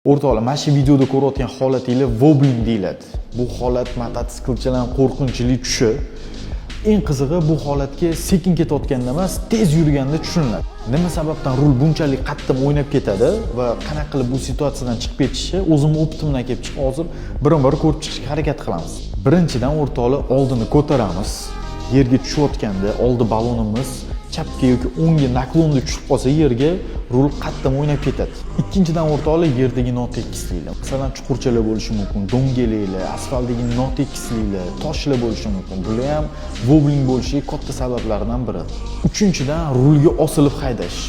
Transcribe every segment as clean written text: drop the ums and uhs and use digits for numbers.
O'rtoqlar, mana shu videoda ko'rayotgan holatinglar wobbling deyiladi. Bu holat mototsiklchilarning qo'rqinchli tushi. Eng qizig'i, bu holatga sekin ketayotganda emas, tez yurganda tushuniladi. Nima sababdan rul bunchalik qattiq o'ynab ketadi va qanaqa qilib bu situatsiyadan chiqib ketishni o'zimni опыт imdan kelib chiqib hozir birin-bir ko'rib chiqishga harakat qilamiz. Birinchidan, o'rtoqlar, oldini ko'taramiz. Yerga tushayotganda oldi balonimiz chapga yoki o'ngga наклон da tushib qolsa, yerga rul qattiq o'ynab ketadi. Ikkinchidan, o'rtoqlar, yerdagi notekisliklar. Masalan, chuqurchalar bo'lishi mumkin, do'ngaliklar, asfaltdagi notekisliklar, toshlar bo'lishi mumkin. Bular ham wobbling bo'lishiga katta sabablardan biri. Uchinchidan, rulga osilib haydash.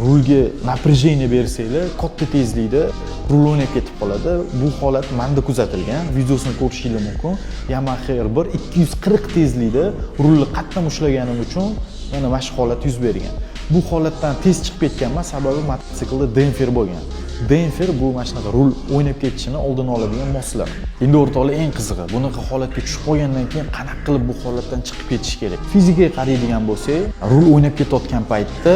Rulga напряжение bersanglar, katta tezlikda rul o'ynab ketib qoladi. Bu holat manda kuzatilgan, videosini ko'rishinglar mumkin. Yamaha R1 240 tezlikda rulni qattiq ushlaganim uchun mana shu holat yuz bergan. Bu holatdan tez chiqib ketganman, sababi mototsiklda демпфер bo'lgan. Демпфер bu mana shunaqa rul o'ynab ketishini oldini oladigan moslama. Endi, o'rtoqlar, eng qizig'i, bunaqa holatga tushib qolgandan keyin qanaqa qilib bu holatdan chiqib ketish kerak? Fizikaga qaraydigan bo'lsak, rul o'ynab ketayotgan paytda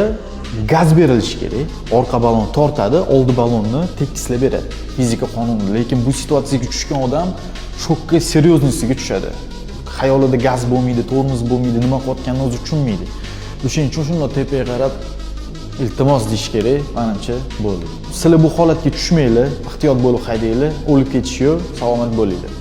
gaz berilishi kerak. Orqa balon tortadi, oldi balonni tekislab beradi. Fizika qonuni. Lekin bu situatsiyaga tushgan odam shokka, серьезный siga tushadi. Xayolida gaz bo'lmaydi, tormoz bo'lmaydi, nima qilayotganini o'zi tushunmaydi. O'shaning uchun shundoq tepaga qarab iltimos deyish kerak, manimcha, bo'ldi. Sizlar bu holatga tushmanglar, ehtiyot bo'lib haydanglar, o'lib ketish yo'q, salomat bo'linglar.